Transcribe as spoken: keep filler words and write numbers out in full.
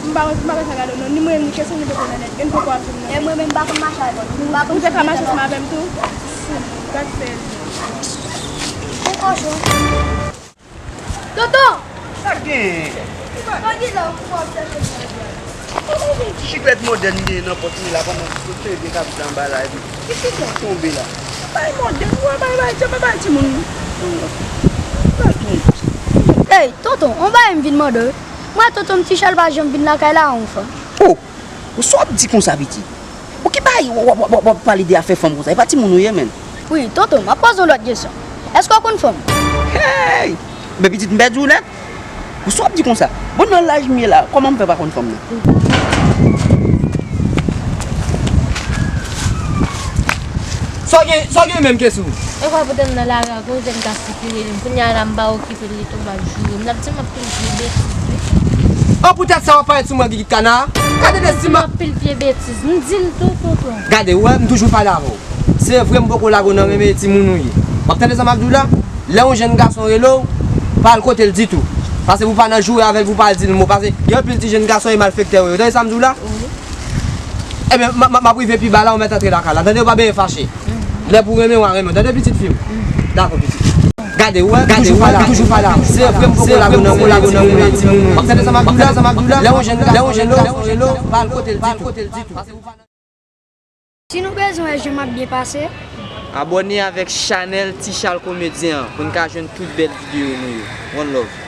M pa wè, m pa wè sa gade w non. Ni mwen, ni kesyon, ni poko nan nèt. Gen poko ap vin nan. E mwen menm, m pa konn mache avè w. M pa konn. Ou te ka mache ansanm avè m tou? Gad fè. Ou kochon. Tonton! Sa k genyen? Kòkizè w pou w ap chèche. Yon ti chiklèt modèn m genyen nan pòch mwen la, pandan tout se gen kabrit anba la, epi tonbe la. Bay modèn, ou wè bay, bay, bay, bay timoun. Ey, tonton, on bagay m vin mande w. M wè tonton m Ti Chal pa janm vin lakay la, on fwa. Oh! Ou sa w ap di konsa, pitit? Ou ki bay w, w, w, w, w ap pale de afè fanm konsa? E pa timoun ou ye, menn. Wi, tonton, m ap poze w lòt kesyon. Èske w konn fanm? Hey! Men pitit, m pèdi w nèt. Ou sa w ap di konsa? Bon, nan laj m ye la, kòman m fè pa konn fanm nan? Sa w gen, sa w gen menm, kesyon? E kwa pote m nan lari a, gon jèn gason ki rele m. Kounye a la, m pa okipe l, li tonbe ap joure m. L ap di m anpil vye betiz, wi. An, poutèt sa w ap parèt sou mwen, Gigit Kana? Gade de si m ap anpil vye betiz. M di l tou, tonton. Gade, ou wè, m toujou pale avè w. Se vre m poko lage w nan renmen timoun ou ye. W ap tande sa m ap di w la? Lè yon jèn gason rele w, pa al kote l ditou. Pase pou w pa nan joure avè l, pou w pa al di l mo. Pase gen anpil ti jèn gason e malfektè yo ye. Ou tande sa m di w la? Ebyen, m, m, m ap rive pi ba la, ou mèt antre lakay la. Tande, ou pa bezwen fache. Lè pou renmen, w a renmen. Tande, pitit fi m. Dakò, pitit. Gade, ou wè, gade, ou wè, toujou pale avè w. Se vre m poko lage w nan renmen timoun ou ye. W ap tande sa m ap di w la? Lè yon jèn, lè yon jèn gason rele w, pa al kote l ditou. Si nou bezwen wè jan m ap byen pase. Abòne avèk chanèl Ti Chal Komedyen an pou n ka jwenn tout bèl videyo nou yo. One love.